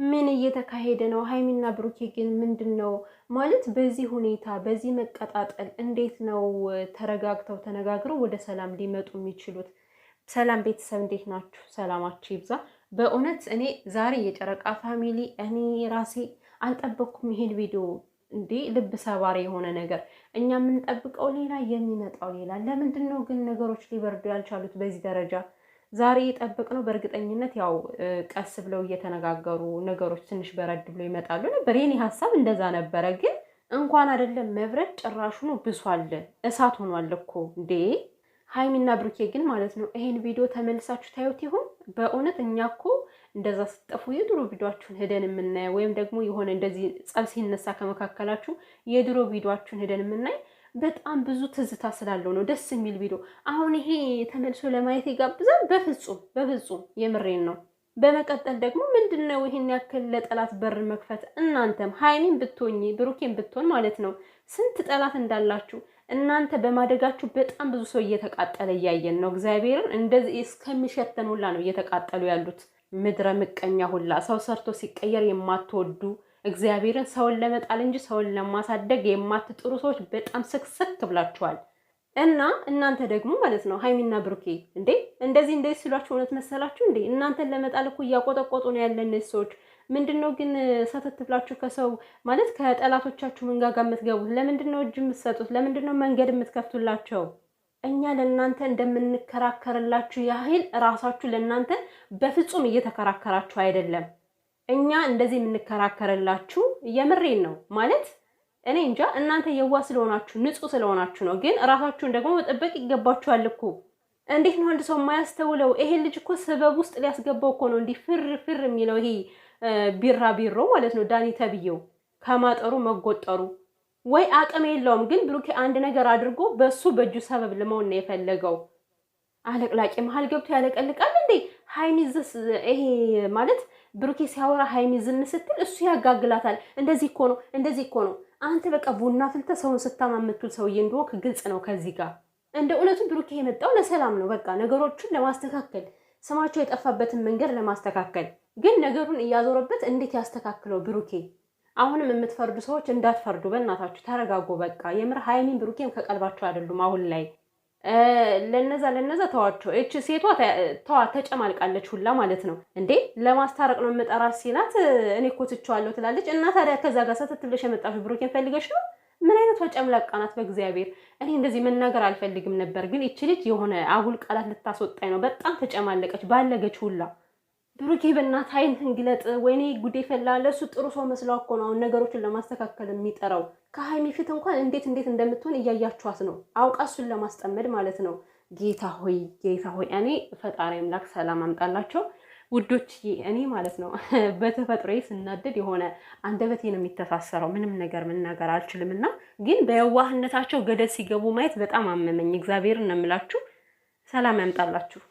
ምን እየተካሄደ ነው? ሀይሚና ብሩኬ ግን ምንድን ነው ማለት በዚህ ሁኔታ በዚህ መቀጣጠል እንዴት ነው ተረጋግተው ተነጋግረው ወደ ሰላም ሊመጡ የሚችሉት? ሰላም ቤተሰብ እንዴት ናችሁ? ሰላማችሁ ይብዛ። በእውነት እኔ ዛሬ የጨረቃ family እኔ ራሴ አልጠበቅኩም ይሄን ቪዲዮ። እንዴ ልብ ሰባሪ የሆነ ነገር፣ እኛ የምንጠብቀው ሌላ፣ የሚመጣው ሌላ። ለምንድን ነው ግን ነገሮች ሊበርዱ ያልቻሉት በዚህ ደረጃ? ዛሬ የጠበቅነው በእርግጠኝነት ያው ቀስ ብለው እየተነጋገሩ ነገሮች ትንሽ በረድ ብለው ይመጣሉ ነበር። የኔ ሀሳብ እንደዛ ነበረ። ግን እንኳን አይደለም መብረድ ጭራሹኑ ብሷል፣ እሳት ሆኗል እኮ እንዴ። ሀይሚና ብሩኬ ግን ማለት ነው ይሄን ቪዲዮ ተመልሳችሁ ታዩት ይሆን? በእውነት እኛ እኮ እንደዛ ስጠፉ የድሮ ቪዲዮአችሁን ሄደን የምናየው ወይም ደግሞ የሆነ እንደዚህ ጸብ ሲነሳ ከመካከላችሁ የድሮ ቪዲዮአችሁን ሄደን የምናይ በጣም ብዙ ትዝታ ስላለው ነው። ደስ የሚል ቪዲዮ አሁን ይሄ ተመልሶ ለማየት ይጋብዛል? በፍጹም በፍጹም፣ የምሬን ነው። በመቀጠል ደግሞ ምንድን ነው ይህን ያክል ለጠላት በር መክፈት? እናንተም ሀይሚን ብትሆኝ ብሩኬን ብትሆን ማለት ነው ስንት ጠላት እንዳላችሁ እናንተ በማደጋችሁ በጣም ብዙ ሰው እየተቃጠለ እያየን ነው። እግዚአብሔርን እንደዚህ እስከሚሸተን ሁላ ነው እየተቃጠሉ ያሉት። ምድረ ምቀኛ ሁላ ሰው ሰርቶ ሲቀየር የማትወዱ፣ እግዚአብሔርን ሰውን ለመጣል እንጂ ሰውን ለማሳደግ የማትጥሩ ሰዎች በጣም ስክስክ ብላችኋል። እና እናንተ ደግሞ ማለት ነው ሀይሚና ብሩኬ እንዴ እንደዚህ እንደዚህ ሲሏችሁ እውነት መሰላችሁ እንዴ? እናንተን ለመጣል እኮ እያቆጠቆጡ ነው ያለ እነዚህ ሰዎች። ምንድን ነው ግን ሰተት ብላችሁ ከሰው ማለት ከጠላቶቻችሁ መንጋጋ የምትገቡት? ለምንድን ነው እጅ የምትሰጡት? ለምንድን ነው መንገድ የምትከፍቱላቸው? እኛ ለእናንተ እንደምንከራከርላችሁ ያህል ራሳችሁ ለእናንተ በፍጹም እየተከራከራችሁ አይደለም። እኛ እንደዚህ የምንከራከርላችሁ የምሬን ነው ማለት እኔ እንጃ እናንተ የዋ ስለሆናችሁ ንጹህ ስለሆናችሁ ነው። ግን ራሳችሁን ደግሞ መጠበቅ ይገባችኋል እኮ። እንዴት ነው አንድ ሰው የማያስተውለው? ይሄ ልጅ እኮ ስበብ ውስጥ ሊያስገባው እኮ ነው እንዲህ ፍር ፍር የሚለው ይሄ ቢራ ቢሮ ማለት ነው። ዳኒ ተብዬው ከማጠሩ መጎጠሩ ወይ አቅም የለውም። ግን ብሩኬ አንድ ነገር አድርጎ በሱ በእጁ ሰበብ ለመሆን ነው የፈለገው። አለቅላቂ መሀል ገብቶ ያለቀልቃል እንዴ ሀይሚ ይሄ ማለት ብሩኬ ሲያወራ ሀይሚ ዝም ስትል እሱ ያጋግላታል። እንደዚህ እኮ ነው፣ እንደዚህ እኮ ነው። አንተ በቃ ቡና ፍልተ ሰውን ስታማ የምትውል ሰውዬ እንደሆንክ ግልጽ ነው። ከዚህ ጋር እንደ እውነቱ ብሩኬ የመጣው ለሰላም ነው። በቃ ነገሮችን ለማስተካከል፣ ስማቸው የጠፋበትን መንገድ ለማስተካከል። ግን ነገሩን እያዞረበት እንዴት ያስተካክለው ብሩኬ? አሁንም የምትፈርዱ ሰዎች እንዳትፈርዱ፣ በእናታችሁ ተረጋጉ። በቃ የምር ሀይሚን ብሩኬም ከቀልባቸው አይደሉም አሁን ላይ። ለነዛ ለነዛ ተዋቸው። እች ሴቷ ተዋ ተጨማልቃለች ሁላ ማለት ነው። እንዴ ለማስታረቅ ነው የምጠራት ሲላት እኔ እኮ ትቼዋለሁ ትላለች። እና ታዲያ ከዛ ጋር ሰተት ብለሽ የመጣሽው ብሩኬን ፈልገሽ ነው? ምን አይነቷ ጨምላቃ ናት? በእግዚአብሔር እኔ እንደዚህ መናገር አልፈልግም ነበር፣ ግን ይች ልጅ የሆነ አጉል ቃላት ልታስወጣኝ ነው። በጣም ተጨማለቀች፣ ባለገች ሁላ። ብሩኬ በእናትህ ዓይንህን ግለጥ። ወይኔ ጉዴ ፈላ። ለእሱ ጥሩ ሰው መስለው እኮ ነው አሁን ነገሮችን ለማስተካከል የሚጠራው። ከሀይሚ ፊት እንኳን እንዴት እንዴት እንደምትሆን እያያችኋት ነው። አውቃ እሱን ለማስጠመድ ማለት ነው። ጌታ ሆይ ጌታ ሆይ፣ እኔ ፈጣሪ አምላክ ሰላም አምጣላቸው ውዶች። እኔ ማለት ነው በተፈጥሮዬ ስናደድ የሆነ አንደበቴ ነው የሚተሳሰረው። ምንም ነገር መናገር አልችልም። እና ግን በየዋህነታቸው ገደል ሲገቡ ማየት በጣም አመመኝ። እግዚአብሔርን ነው የምላችሁ። ሰላም ያምጣላችሁ።